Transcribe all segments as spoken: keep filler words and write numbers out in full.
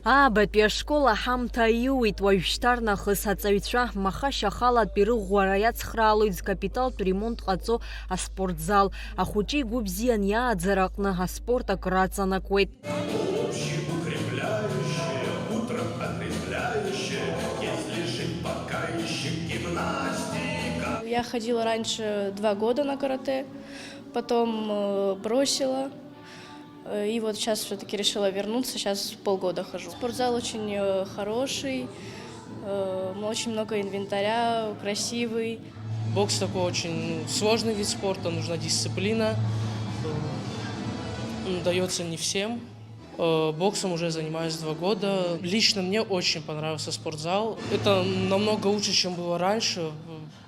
Аабатәи ашкол аҳамҭа аиуит, уажәшьҭарнахыс аҵаҩцәа маха-шьахалатәи рыӷәӷәара иацхраалоит зкапиталтә ремонт ҟаҵо аспортзал. Ахәыҷы игәы бзиан иааӡара аҟны аспорт акы раҵанакуеит. Общеукрепляющее, утром отрезвляющее, если жить пока ищи гимнастика. Я ходила раньше два года на каратэ, потом э, бросила. Э, И вот сейчас все-таки решила вернуться, сейчас полгода хожу. Спортзал очень э, хороший, э, м- очень много инвентаря, красивый. Бокс такой очень ну, сложный вид спорта, нужна дисциплина. М, Дается не всем. Э, Боксом уже занимаюсь два года. Лично мне очень понравился спортзал. Это намного лучше, чем было раньше.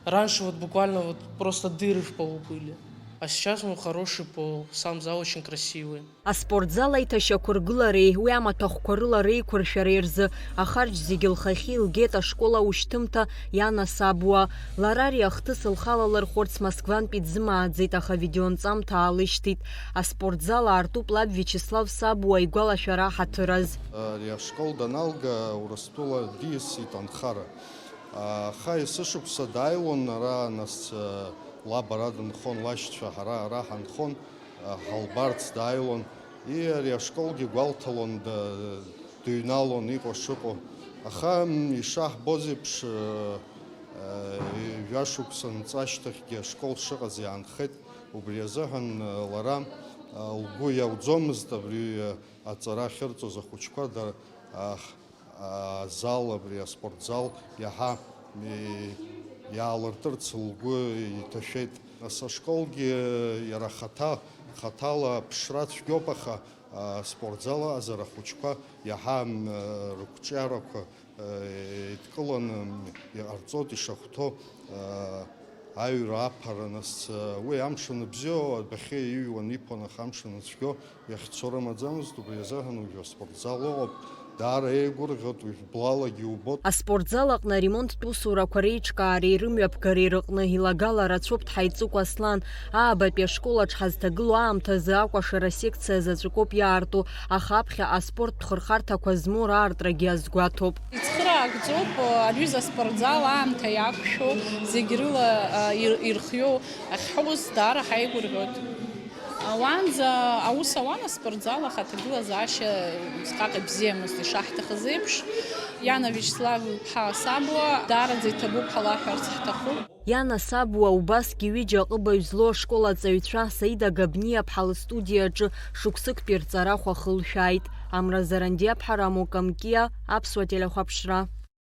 Раньше вот буквально вот просто дыры в полу были. А сейчас ну хороший пол, сам зал очень красивый. Аспортзал аиҭашьақәыргылареи уи амаҭәахәқәа рыла реиқәыршәареи рзы ахарџь зегьы лхахьы илгеит ашкол аушьҭымҭа Иана Сабуа. Лара ари ахҭыс лхала лырхәырц Москвантәи дзымааӡеит, аха авидеонҵамҭа аалышьҭит. Аспортзал аартуп лаб Виачеслав Сабуа игәалашәара ҳаҭыраз. Ари ашкол даналга Урыстәыла диасит анхара. Аха есышықәса дааиуан ара, нас лаб ара дынхон, лашьцәа ҳара ара ҳанхон, ҳалбарц дааиуан. И ари ашколгьы гәалҭалон, да- дыҩналон иҟоу шыҟоу. Аха м, ишаҳбоз еиԥш, э, э, жәашықәса нҵәа ашьҭахьгьы ашкол шыҟаз иаанхеит. Убри азыҳәан э, лара э, лгәы иауӡомызт абри э, аҵара ахьырҵоз ахәыҷқәа дара, а, х- а, зал, абри аспортзал иаҳа и- иаалыртырц лгәы иҭашәеит. Нас ашколгьы иара хаҭа, хаҭала аԥшра цәгьоуп, аха аспортзал аҟазар ахәыҷқәа иаҳа м, рықәҿиарақәа еидкыланы иҟарҵоит ишахәҭоу аҩра аԥара, нас уи амш аныбзиоу адәахьы иҩуан иԥон, аха амш анцәгьоу иахьцо рымаӡамызт, убри азыҳәан уажә аспортзал ыҟоуп, даара еигәырӷьоит, уажә блалагьы иубоит. Аспортзал аҟны аремонттә усурақәа реиҿкаареи рымҩаԥгареи рыҟны илагала рацәоуп Ҭҳаиҵыкәа Аслан. Аабатәи ашкол аҿы ҳазҭагылоу аамҭазы акәашара секциа заҵәыкоуп иаарту, аха аԥхьаҟа аспорттә хырхарҭақәа змоу раартрагьы азгәаҭоуп. Ицхыраагӡоуп, аҩыза аспортзал аамҭа иақәшәо, зегь рыла а, ир- ирхиоу ахьҳауз даара ҳаигәырӷьоит. Уаанӡа аус ауан аспортзал, аха аҭагылазаашьа усҟак ибзиамызт ишаҳҭахыз еиԥш. Иана Виачеслав-иԥҳа Сабуа даараӡа иҭабуп ҳалаҳәарц ҳҭахуп. Иана Сабуа убасгьы ҩыџьа аҟыбаҩ злоу ашкол аҵаҩцәа Саида Габниаԥҳа лыстудиаҿы шықәсыктәи рҵарахә ахылшәааит. Амра Зарандиаԥҳа, Рамо Камкиа, Аԥсуа телехәаԥшра.